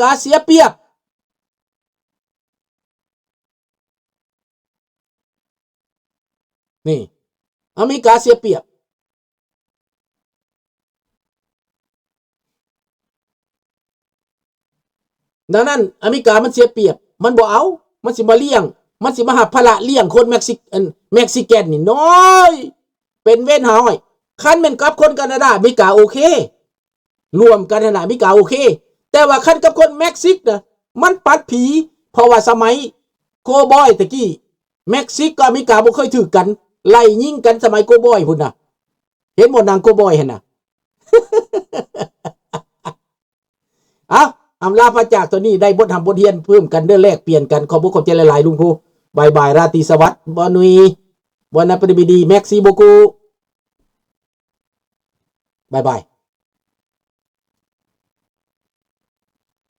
ກາເສຍປຽບ. ນີ້ ອາເມລິກາເສຍປຽບ. ດັ່ງນັ້ນ ອາເມລິກາມັນເສຍປຽບ ມັນບໍ່ເອົາ ມັນຊິມາລ້ຽງ ມັນຊິມາຮັບພາລະລ້ຽງຄົນເມັກຊິ ອັນ ເມັກຊິແກນນີ້ ນ້ອຍ ເປັນເວນຫ້າຮ້ອຍ. ຄັນແມ່ນກັບຄົນການາດາ ອາເມລິກາໂອເຄ ລວມກັນຫັ້ນນະ ອາເມລິກາໂອເຄ. ແຕ່ວ່າຄັນກັບຄົນເມັກຊິກນະ ມັນປັດຜີ ເພາະວ່າສະໄໝໂກບອຍຕະກີ້ ເມັກຊິກກັບອາເມລິກາບໍ່ເຄີຍຖືກກັນ ໄລ່ຍິງກັນສະໄໝໂກບອຍພຸ້ນນະ. ເຫັນບໍ່ ໜັງໂກບອຍຫັ້ນນະ. ເອົ້າ ອຳລາພາຈາກຕົວນີ້ ໄດ້ບົດຮຳບົດຮຽນເພີ່ມກັນເດີ ແລກປ່ຽນກັນ. ຂອບອົກຂອບໃຈຫຼາຍໆ ລຸງພູ. ບາຍບາຍ ລາຕີສະຫວັດ ບອນນຸຍ ບອນນາປະດີບີດີ ແມັກຊີໂບກູ ບາຍບາຍ.